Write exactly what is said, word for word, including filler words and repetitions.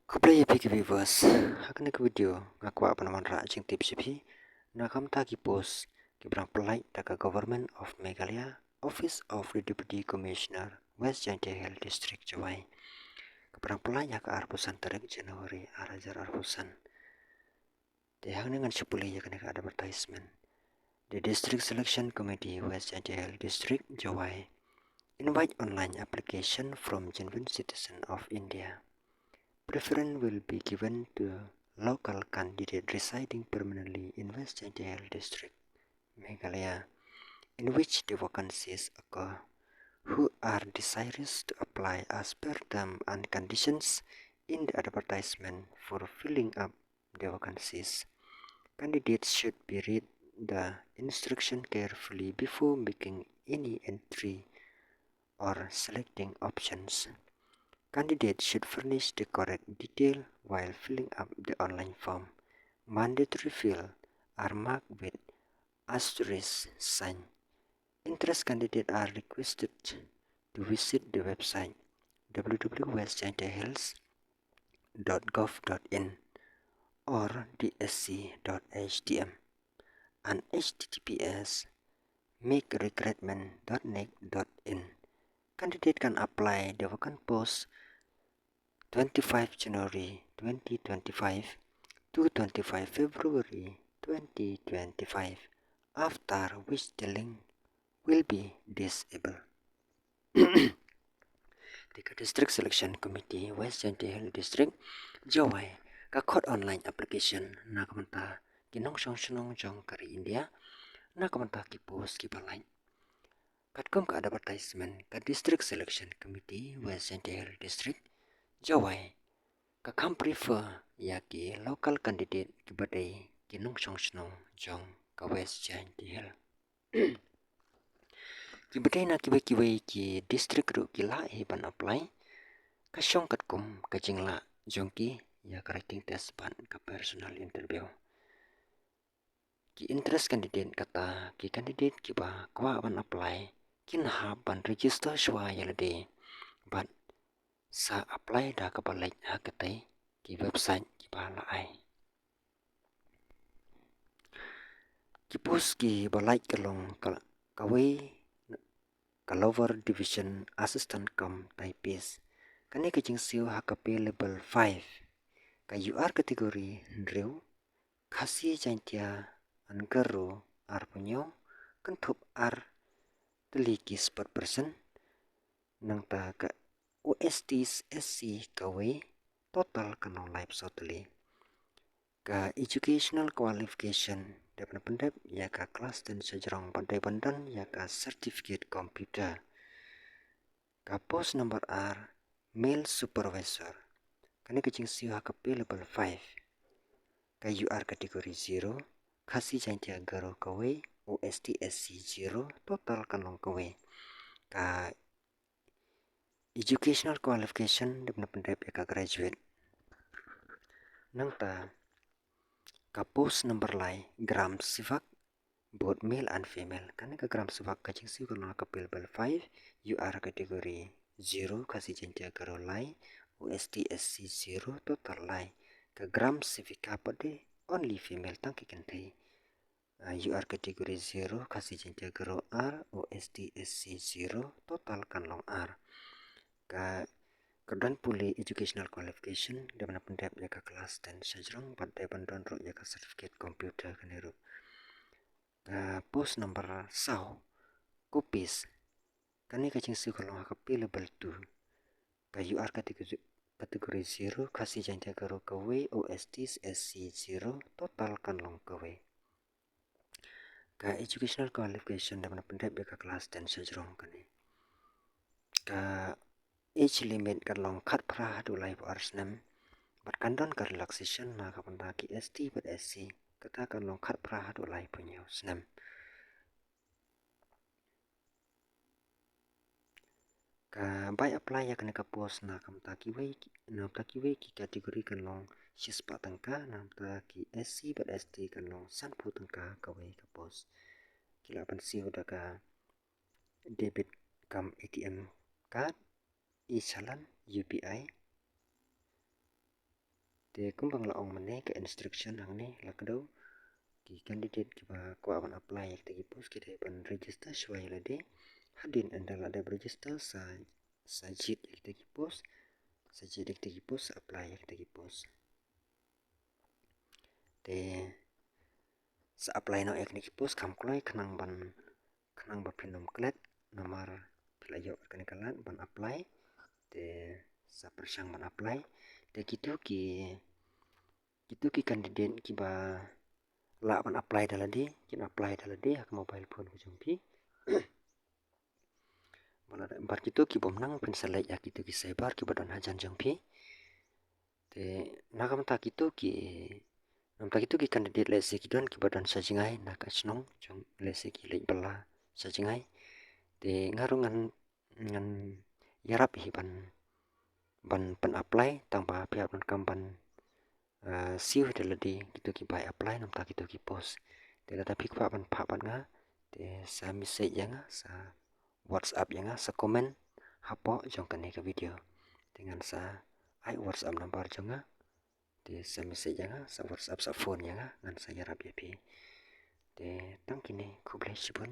Khublei ïa phi ki viewers. Ha kane ka video nga kwah ban wanrah jingtip sha phi na ka bynta ki post kiba dang pynlait da ka Government of Meghalaya, Office of the Deputy Commissioner, West Jaintia Hills District, Jowai, kaba dang pynlait ha ka arphew san tarik January ar hajar arphew san. Te hangne ngan shu pule ïa kane ka advertisement. The District Selection Committee, West Jaintia Hills District, Jowai, invite online application from genuine citizen of India. Preference will be given to local candidate residing permanently in West Jaintia Hills District, Meghalaya, in which the vacancies occur, who are desirous to apply as per term and conditions in the advertisement for filling up the vacancies. Candidates should be read the instruction carefully before making any entry or selecting options. Candidates should furnish the correct detail while filling up the online form. Mandatory field are marked with asterisk sign. Interested candidates are requested to visit the website w w w dot west jaintia hills dot gov dot in or d s c dot h t m and h t t p s make recruitment dot net dot in. Candidate can apply the vacant post twenty-five January twenty twenty-five to twenty-five February twenty twenty-five, after which the link will be disabled. Te ka District Selection Committee, West Jaintia Hills District, Jowai, ka khot online application na ka bynta ki nongshong shnong jong ka ri India na ka bynta ki post kiba lait. Katkum ka advertisement, ka District Selection Committee, West Jaintia Hills District, Jowai, ka kham prefer ïa ki local candidate kiba dei ki nongshong shnong jong ka West Jaintia Hills. Kiba dei na kiwei kiwei ki district ruh ki lah hi ban apply, ka shong katkum ka jinglah jong ki ïa ka written test bad ka personal interview. Ki interested candidate, kata ki candidate kiba kwah ban apply, kin hap ban register shuwa ïa lade bad sa apply da kaba leit ha katei ki website kiba la ai. Ki post kiba lait ka long ka, kawei ka Lower Division Assistant cum Typist. Kane ka jingsiew ha ka pay level five. Ka U R category hynriew, Khasi Jaintia and Garo arphew hynñiew, kynthup ar tylli ki spokesperson. Nangta ka O S T S C kawei, total kan long laiphew saw tylli. Ka educational qualification, dei ban pyndep ïa ka class ten shajrong bad dei ban don ïa ka certificate computer. Ka post number ar, male supervisor. Kane ka jingsiew ha ka pay level five. Ka U R category zero, Khasi Jaintia Garo kawei, O S T S C zero, total kan long kawei. Ka educational qualification, dei ban pyndep ïa ka graduate. Nangta ka post number lai, Gram Sevak, both male and female. Kane ka Gram Sevak ka jingsiew kan long ha ka pay level five, U R category zero, Khasi Jaintia Garo lai, O S T S C zero, total lai. Ka Gram Sevika pat dei only female, tang ki kynthei. Ah, U R category zero, Khasi Jaintia Garo ar, O S T S C zero, total kan long ar. Ka, ka don pule educational qualification, dei ban pyndep ïa ka class ten shajrong bad dei ban don ruh ïa ka certificate computer kane ruh. Ka post number saw, Copist. Kane ka jingsiew kan long ha ka pay level two. Ka U R category, category zero, Khasi Jaintia Garo kawei, O S T S C zero, total kan long kawei. Ka educational qualification, dei ban pyndep ïa ka class ten shajrong kane. Ka age limit kan long khatphra haduh laiphew ar snem. Bad kan don ka relaxation na ka bynta ki S T bad S C. Kata kan long khatphra haduh laiphew hynñiew snem. Ka bai apply ïa kane ka post na ka bynta kiwei ki, na ka bynta kiwei ki category kan long shispah tyngka, na ka bynta ki S C bad S T kan long sanphew tyngka kawei ka post. Ki lah ban siew da ka debit cum A T M card, e-challan, U P I. Te kumba nga la ong mynne, ka instruction hangne la kdew. Ki candidate kiba kwah ban apply ïa kita ki post ki dei ban register shuwa ïa lade. Hadien ynda la dep register sa, sa jied ïa kita ki post, sa jied ïa kita ki post, sa apply ïa kita ki post. Te sa apply noh ïa kine ki post kham kloi, khnang ban, khnang ba phin ym klet namar phi la ïoh kane ka lad ban apply. Te sa pyrshang ban apply. Te kito ki, kito ki candidate kiba lah ban apply da lade, kin apply da lade ha ka mobile phone ka jong phi. Bad, bad kito ki bym nang, phin sa leit ïa kito ki cyber kiba don hajan jong phi. Te na ka bynta kito ki, na ka bynta kito ki candidate lehse ki don kiba don sha jngai na ka shnong jong, lehse ki leit bylla sha jngai. Te nga ruh ngan, ngan ïarap hi ban, ban pyn apply, tang ba phi hap ban kam ban, eh, siew hi da lade kito ki bai apply na ka bynta kito ki post. Te lada phi kwah ban phah bad nga, te sa message ïa nga, sa WhatsApp ïa nga, sa comment hapoh jong kane ka video. Te ngan sa ai WhatsApp number jong nga. Te sa message ïa nga, sa WhatsApp, sa phone ïa nga, ngan sa ïarap ïa phi. Te tang kine, khublei shibun.